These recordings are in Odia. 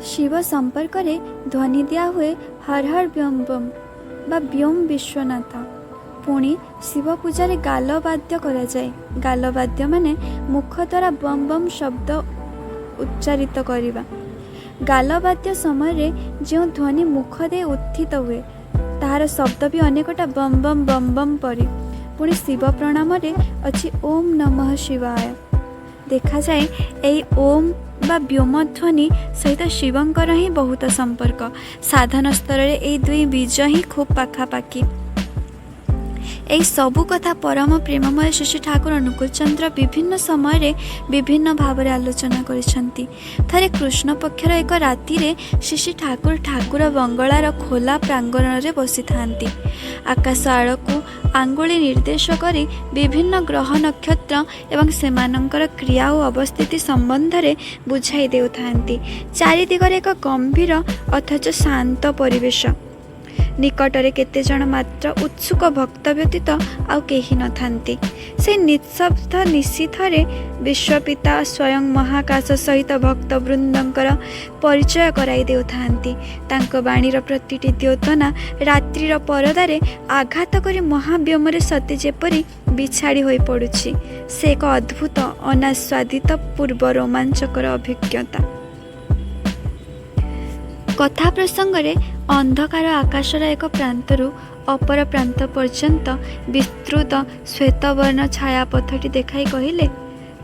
ଶିବ ସମ୍ପର୍କରେ ଧ୍ୱନି ଦିଆହୁଏ ହର ହର ବ୍ୟୋମ ବମ୍ ବା ବ୍ୟୋମ ବିଶ୍ୱନାଥ। ପୁଣି ଶିବ ପୂଜାରେ ଗାଲବାଦ୍ୟ କରାଯାଏ। ଗାଲବାଦ୍ୟ ମାନେ ମୁଖ ଦ୍ୱାରା ବମ୍ ବମ୍ ଶବ୍ଦ ଉଚ୍ଚାରିତ କରିବା। ଗାଲବାଦ୍ୟ ସମୟରେ ଯେଉଁ ଧ୍ୱନି ମୁଖ ଦେଇ ଉତ୍ଥିତ ହୁଏ, ତାହାର ଶବ୍ଦ ବି ଅନେକଟା ବମ୍ ବମ୍ ବମ୍ ବମ୍ ପରି। ପୁଣି ଶିବ ପ୍ରଣାମରେ ଅଛି ଓମ୍ ନମଃ ଶିବାୟ। ଦେଖାଯାଏ, ଏଇ ଓମ୍ ବା ବ୍ୟୋମ ଧ୍ୱନି ସହିତ ଶିବଙ୍କର ହିଁ ବହୁତ ସମ୍ପର୍କ। ସାଧନ ସ୍ତରରେ ଏଇ ଦୁଇ ବୀଜ ହିଁ ଖୁବ୍ ପାଖାପାଖି। ଏହି ସବୁ କଥା ପରମ ପ୍ରେମମୟ ଶ୍ରୀ ଠାକୁର ଅନୁକୂଳ ଚନ୍ଦ୍ର ବିଭିନ୍ନ ସମୟରେ ବିଭିନ୍ନ ଭାବରେ ଆଲୋଚନା କରିଛନ୍ତି। ଥରେ କୃଷ୍ଣ ପକ୍ଷର ଏକ ରାତିରେ ଶ୍ରୀ ଠାକୁର ଠାକୁର ବଙ୍ଗଳାର ଖୋଲା ପ୍ରାଙ୍ଗଣରେ ବସିଥାନ୍ତି। ଆକାଶ ଆଡ଼କୁ ଆଙ୍ଗୁଳି ନିର୍ଦ୍ଦେଶ କରି ବିଭିନ୍ନ ଗ୍ରହ ନକ୍ଷତ୍ର ଏବଂ ସେମାନଙ୍କର କ୍ରିୟା ଓ ଅବସ୍ଥିତି ସମ୍ବନ୍ଧରେ ବୁଝାଇ ଦେଉଥାନ୍ତି। ଚାରିଦିଗରେ ଏକ ଗମ୍ଭୀର ଅଥଚ ଶାନ୍ତ ପରିବେଶ। ନିକଟରେ କେତେଜଣ ମାତ୍ର ଉତ୍ସୁକ ଭକ୍ତ ବ୍ୟତୀତ ଆଉ କେହି ନଥାନ୍ତି। ସେ ନିଃଶବ୍ଦ ନିଶୀଥରେ ବିଶ୍ୱପିତା ସ୍ୱୟଂ ମହାକାଶ ସହିତ ଭକ୍ତବୃନ୍ଦଙ୍କର ପରିଚୟ କରାଇ ଦେଉଥାନ୍ତି। ତାଙ୍କ ବାଣୀର ପ୍ରତିଟି ଦ୍ୟୋତନା ରାତ୍ରିର ପରଦାରେ ଆଘାତ କରି ମହାବ୍ୟୋମରେ ସତେ ଯେପରି ବିଛାଡ଼ି ହୋଇ ପଡ଼ୁଛି। ସେ ଏକ ଅଦ୍ଭୁତ ଅନାସ୍ୱାଦିତ ପୂର୍ବ ରୋମାଞ୍ଚକର ଅଭିଜ୍ଞତା। କଥା ପ୍ରସଙ୍ଗରେ ଅନ୍ଧକାର ଆକାଶର ଏକ ପ୍ରାନ୍ତରୁ ଅପର ପ୍ରାନ୍ତ ପର୍ଯ୍ୟନ୍ତ ବିସ୍ତୃତ ଶ୍ୱେତବର୍ଣ୍ଣ ଛାୟାପଥଟି ଦେଖାଇ କହିଲେ,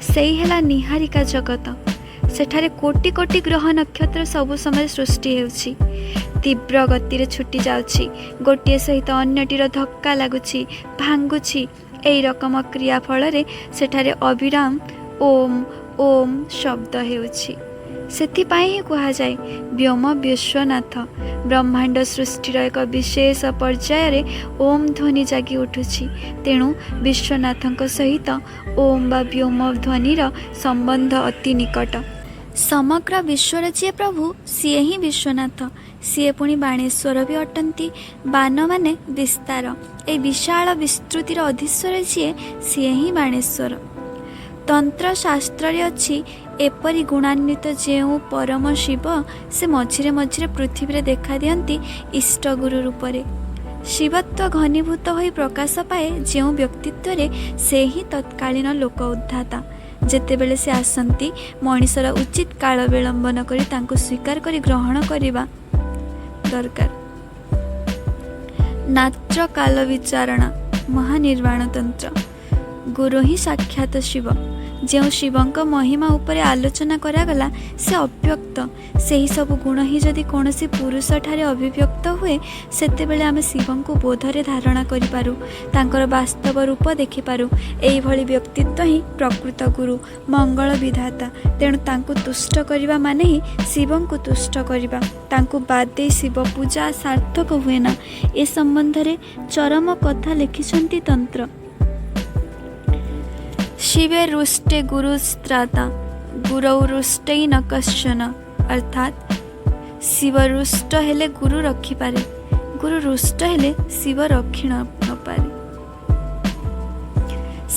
ସେଇ ହେଲା ନିହାରିକା ଜଗତ। ସେଠାରେ କୋଟି କୋଟି ଗ୍ରହ ନକ୍ଷତ୍ର ସବୁ ସମୟରେ ସୃଷ୍ଟି ହେଉଛି, ତୀବ୍ର ଗତିରେ ଛୁଟି ଯାଉଛି, ଗୋଟିଏ ସହିତ ଅନ୍ୟଟିର ଧକ୍କା ଲାଗୁଛି, ଭାଙ୍ଗୁଛି। ଏଇ ରକମ କ୍ରିୟା ଫଳରେ ସେଠାରେ ଅବିରାମ ଓମ୍ ଓମ୍ ଶବ୍ଦ ହେଉଛି। ସେଥିପାଇଁ ହିଁ କୁହାଯାଏ ବ୍ୟୋମ ବିଶ୍ୱନାଥ। ବ୍ରହ୍ମାଣ୍ଡ ସୃଷ୍ଟିର ଏକ ବିଶେଷ ପର୍ଯ୍ୟାୟରେ ଓମ୍ ଧ୍ୱନି ଜାଗି ଉଠୁଛି। ତେଣୁ ବିଶ୍ୱନାଥଙ୍କ ସହିତ ଓମ୍ ବା ବ୍ୟୋମ ଧ୍ୱନିର ସମ୍ବନ୍ଧ ଅତି ନିକଟ। ସମଗ୍ର ବିଶ୍ୱର ଯିଏ ପ୍ରଭୁ, ସିଏ ହିଁ ବିଶ୍ୱନାଥ। ସିଏ ପୁଣି ବାଣେଶ୍ୱର ବି ଅଟନ୍ତି। ବାନ ମାନେ ବିସ୍ତାର। ଏହି ବିଶାଳ ବିସ୍ତୃତିର ଅଧୀଶ୍ୱର ଯିଏ, ସିଏ ହିଁ ବାଣେଶ୍ୱର। ତନ୍ତ୍ର ଶାସ୍ତ୍ରରେ ଅଛି, ଏପରି ଗୁଣାନ୍ୱିତ ଯେଉଁ ପରମ ଶିବ, ସେ ମଝିରେ ମଝିରେ ପୃଥିବୀରେ ଦେଖା ଦିଅନ୍ତି ଇଷ୍ଟଗୁରୁ ରୂପରେ। ଶିବତ୍ୱ ଘନୀଭୂତ ହୋଇ ପ୍ରକାଶ ପାଏ ଯେଉଁ ବ୍ୟକ୍ତିତ୍ୱରେ, ସେ ହିଁ ତତ୍କାଳୀନ ଲୋକ ଉଦ୍ଧାତା। ଯେତେବେଳେ ସେ ଆସନ୍ତି, ମଣିଷର ଉଚିତ କାଳ ବିଳମ୍ବ ନ କରି ତାଙ୍କୁ ସ୍ୱୀକାର କରି ଗ୍ରହଣ କରିବା ଦରକାର। ନାତ୍ର କାଲ ବିଚାରଣା, ମହାନିର୍ବାଣ ତନ୍ତ୍ର। ଗୁରୁ ହିଁ ସାକ୍ଷାତ ଶିବ। ଯେଉଁ ଶିବଙ୍କ ମହିମା ଉପରେ ଆଲୋଚନା କରାଗଲା, ସେ ଅବ୍ୟକ୍ତ। ସେହି ସବୁ ଗୁଣ ହିଁ ଯଦି କୌଣସି ପୁରୁଷଠାରେ ଅଭିବ୍ୟକ୍ତ ହୁଏ, ସେତେବେଳେ ଆମେ ଶିବଙ୍କୁ ବୋଧରେ ଧାରଣା କରିପାରୁ, ତାଙ୍କର ବାସ୍ତବ ରୂପ ଦେଖିପାରୁ। ଏଇଭଳି ବ୍ୟକ୍ତିତ୍ୱ ହିଁ ପ୍ରକୃତ ଗୁରୁ, ମଙ୍ଗଳ ବିଧାତା। ତେଣୁ ତାଙ୍କୁ ତୁଷ୍ଟ କରିବା ମାନେ ହିଁ ଶିବଙ୍କୁ ତୁଷ୍ଟ କରିବା। ତାଙ୍କୁ ବାଦ ଦେଇ ଶିବ ପୂଜା ସାର୍ଥକ ହୁଏ ନା। ଏ ସମ୍ବନ୍ଧରେ ଚରମ କଥା ଲେଖିଛନ୍ତି ତନ୍ତ୍ର। ଶିବେ ରୁଷ୍ଟେ ଗୁରୁସ୍ତ୍ରାତା, ଗୁରୌ ରୁଷ୍ଟୈ ନ କଶ୍ଚନ। ଅର୍ଥାତ୍ ଶିବ ରୁଷ୍ଟ ହେଲେ ଗୁରୁ ରଖିପାରେ, ଗୁରୁ ରୁଷ୍ଟ ହେଲେ ଶିବ ରଖି ନପାରେ।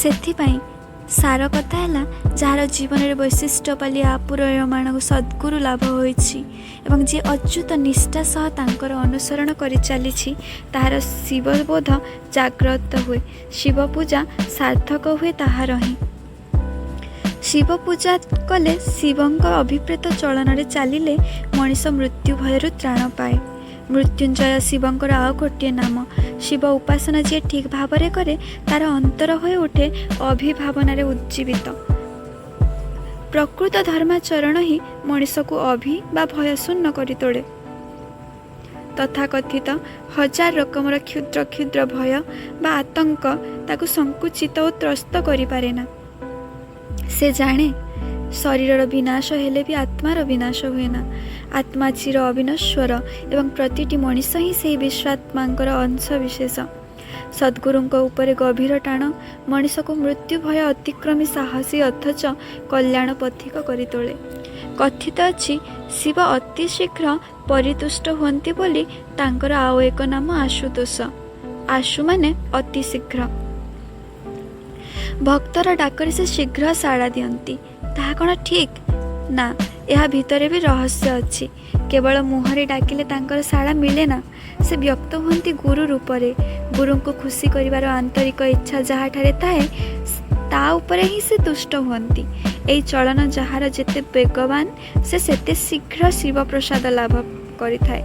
ସେଥିପାଇଁ ସାର କଥା ହେଲା, ଯାହାର ଜୀବନରେ ବୈଶିଷ୍ଟ୍ୟ ପାଲି ଆପୂରୟମାଣ ସଦ୍ଗୁରୁ ଲାଭ ହୋଇଛି ଏବଂ ଯିଏ ଅଚ୍ୟୁତ ନିଷ୍ଠା ସହ ତାଙ୍କର ଅନୁସରଣ କରି ଚାଲିଛି, ତାହାର ଶିବବୋଧ ଜାଗ୍ରତ ହୁଏ। ଶିବ ପୂଜା ସାର୍ଥକ ହୁଏ ତାହାର ହିଁ। ଶିବ ପୂଜା କଲେ, ଶିବଙ୍କ ଅଭିପ୍ରେତ ଚଳନରେ ଚାଲିଲେ ମଣିଷ ମୃତ୍ୟୁ ଭୟରୁ ତ୍ରାଣ ପାଏ। ମୃତ୍ୟୁଞ୍ଜୟ ଶିବଙ୍କର ଆଉ ଗୋଟିଏ ନାମ। ଶିବ ଉପାସନା ଯିଏ ଠିକ୍ ଭାବରେ କରେ, ତାର ଅନ୍ତର ହୋଇ ଉଠେ ଅଭିଭାବନାରେ ଉଜ୍ଜୀବିତ। ପ୍ରକୃତ ଧର୍ମାଚରଣ ହିଁ ମଣିଷକୁ ଅଭି ବା ଭୟଶୂନ୍ୟ କରି ତୋଳେ। ତଥାକଥିତ ହଜାର ରକମର କ୍ଷୁଦ୍ର କ୍ଷୁଦ୍ର ଭୟ ବା ଆତଙ୍କ ତାକୁ ସଂକୁଚିତ ଓ ତ୍ରସ୍ତ କରିପାରେ ନା। ସେ ଜାଣେ, ଶରୀରର ବିନାଶ ହେଲେ ବି ଆତ୍ମାର ବିନାଶ ହୁଏ ନା। ଆତ୍ମା ଚିର ଅବିନଶ୍ୱର ଏବଂ ପ୍ରତିଟି ମଣିଷ ହିଁ ସେହି ବିଶ୍ୱାତ୍ମାଙ୍କର ଅଂଶ ବିଶେଷ। ସଦ୍ଗୁରୁଙ୍କ ଉପରେ ଗଭୀର ଟାଣ ମଣିଷକୁ ମୃତ୍ୟୁ ଭୟ ଅତିକ୍ରମୀ ସାହସୀ ଅଥଚ କଲ୍ୟାଣ ପଥିକ କରି ତୋଳେ। କଥିତ ଅଛି, ଶିବ ଅତି ଶୀଘ୍ର ପରିତୁଷ୍ଟ ହୁଅନ୍ତି ବୋଲି ତାଙ୍କର ଆଉ ଏକ ନାମ ଆଶୁତୋଷ। ଆଶୁ ମାନେ ଅତି ଶୀଘ୍ର। ଭକ୍ତର ଡାକରେ ସେ ଶୀଘ୍ର ସାଡ଼ା ଦିଅନ୍ତି। ତାହା କ'ଣ ଠିକ୍ ନା? ଏହା ଭିତରେ ବି ରହସ୍ୟ ଅଛି। କେବଳ ମୁହଁରେ ଡାକିଲେ ତାଙ୍କର ସାଡ଼ା ମିଳେ ନା। ସେ ବ୍ୟକ୍ତ ହୁଅନ୍ତି ଗୁରୁ ରୂପରେ। ଗୁରୁଙ୍କୁ ଖୁସି କରିବାର ଆନ୍ତରିକ ଇଚ୍ଛା ଯାହାଠାରେ ଥାଏ, ତା ଉପରେ ହିଁ ସେ ତୁଷ୍ଟ ହୁଅନ୍ତି। ଏହି ଚଳନ ଯାହାର ଯେତେ ବେଗବାନ, ସେ ସେତେ ଶୀଘ୍ର ଶିବପ୍ରସାଦ ଲାଭ କରିଥାଏ।